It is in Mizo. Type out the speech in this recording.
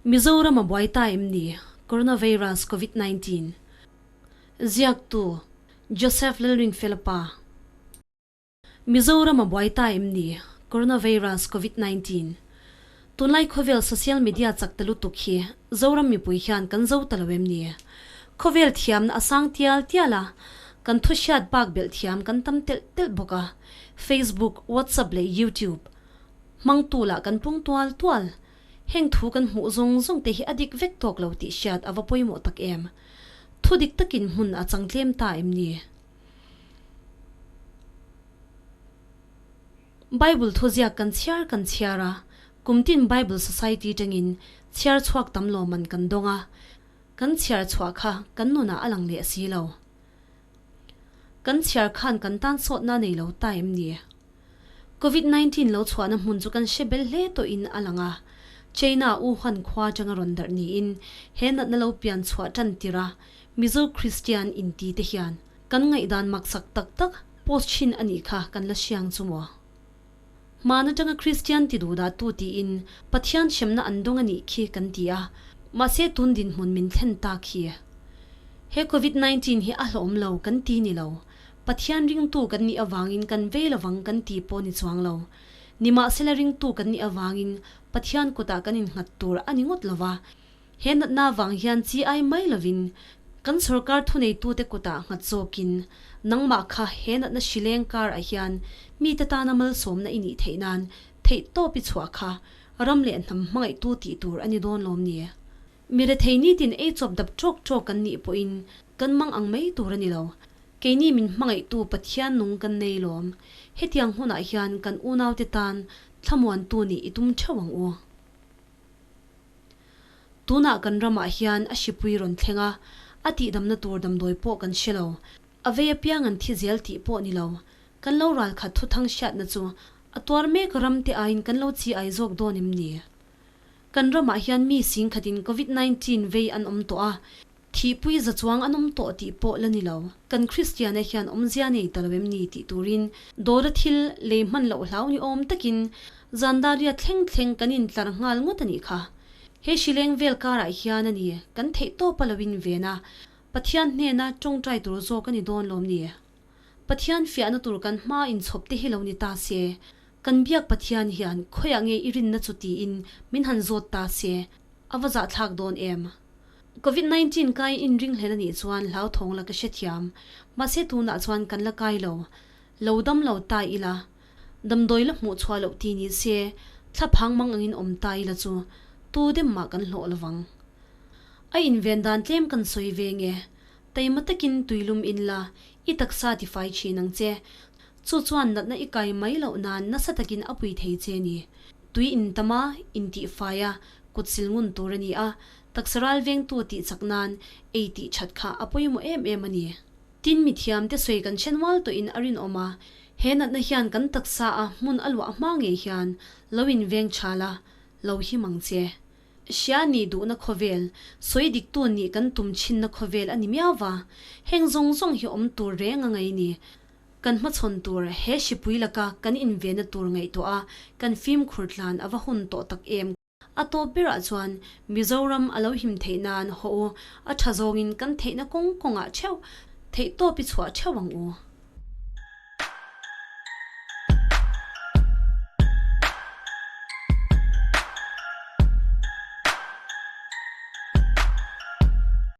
Mizoram a buai ta em ni? Coronavirus Covid 19 Ziaktu, Joseph Lalrinfelapa Mizoram a buai ta em ni? Coronavirus Covid 19 Tunlai khawvel social media chak ta lutuk hi Zoram mipui hian kan zo ta lo em ni? Khawvel thiamna a sang tial tial a, kan thu hriat bak belh thiam kan tam telh telh bawk a, Facebook, WhatsApp leh YouTube hmangtu lah kan pung tual tual. Heng thu kan hmuh zawng zawng te hi a dik vek tawk lo tih hriat a va pawimawh tak em? Thu dik takin hmun a chang tlem ta em ni? Bible thuziak kan chhiar kan chhiar a, kum tin Bible Society tangin chhiar chhuak tam lawman kan dawng a, kan chhiar chhuah kha kan nunah a lang leh si lo. Kan chhiar khan kan tan sawtna nei lo ta em ni? Covid 19 lo chhuahna hmun chu kan hre bel hle tawhin a lang a, China Wuhan khua atanga rawn darh niin he natna lo pian chhuah tan tir a, Mizo Kristian inti te hian kan ngaihdan maksak tak tak post thin a nih kha kan la hriang chu maw? Hmaan atanga Kristian ti duh dah tu tiin Pathian hremna an dawng a nih khi kan ti a, mahse tun dinhmun min thlen ta khi. He Covid 19 hi a hlawm lo kan ti ni lo. Pathian ringtu kan nih avangin kan vei lovang kan ti pawh ni chuang lo. Nimahsela ringtu kan nih avangin Pathian kutah kan innghat tur a ni ngawt lova, He natna vang hian chi ai mai lovin kan sorkar thuneitute kutah nghat zawkin nangmah kha he natna hrileng kar ah hian mite tana malsawmna i nih theih nan theih tawp i chhuah kha ram leh hnam hmangaihtu tih tur a ni dawn lawm ni? Mi rethei nitin ei chawp dap tawk tawk kan nih pawhin kan mang ang mai tur a ni lo. Keini min hmangaihtu Pathian nung kan nei lawm. Hetiang hunah hian kan unaute tan thlamuantu nih i tum theuh ang u. Tunah kan ramah hian a hripui rawn thleng a, a tihdamna tur damdawi pawh kan hre lo. A vei apiang an thi zel tih pawh ni lo. Kan lo ralkhat thuthang hriatna chu a tuar mek ram te aiin kan lo chi ai zawk dawn em ni? Kan ramah hian mi singkhatin Covid 19 vei an awm tawh a, Thihpui za chuang an awm tawh tih pawh la ni lo. Kan Kristiana hian awmzia nei ta lo em ni tih turin dawra thil lei hman loh hlau ni awm takin Zandaria thleng thleng kan intlar nghal ngawt a nih kha. He hrileng vel karah hian a ni kan theih tawp a lo inven a, Pathian hnena tawngtai tur zawk a ni dawn lawm ni? Pathian fiahna tur kan hma inchhawp te hi lo ni ta se, kan biak Pathian hian khawiah nge i rinna chu tiin min han zawt ta se, a va zahthlak dawn em? Covid 19 kai inringhlel a nih chuan hlauthawng la ka hrethiam. Mahse tunah chuan kan la kai lo. Lo dam lo ta ila. Damdawi la hmuh chhuah loh ti ni se, thla phang mang angin awm ta ila chu tu dem mah kan hlawh lovang. A inven dan tlem kan sawi ve nge. Taima takin tuilum in la, i taksa tifai thin ang che. Chu chuan natna i kai mai loh nan nasa takin a pui thei che ni. Tui intam a, intihfai a, kut sil ngun tur a ni a, Taksa ral vengtu tih chak nan ei tih that kha a pawimawh em em a ni. Tin mithiam te sawi kan then mual tawhin a rinawm a, he natna hian kan taksa a hmun a luah hma ngei hian lo in veng tha la, lo him ang che. Hria nih duhna khawvel, sawi diktu nih kan tum thinna khawvel a ni miau va, heng zawng zawng hi awm tur reng a ngai ni. Kan hmachhawn tur he hripui laka kan invenna tur ngaihtuah a, kan fimkhur tlan a va hun tawh tak em. A tawp berah chuan Mizoram a lo him theih nan haw u, a tha zawngin kan theihna kawng kawngah theuh theihtawp i chhuah theuh ang u.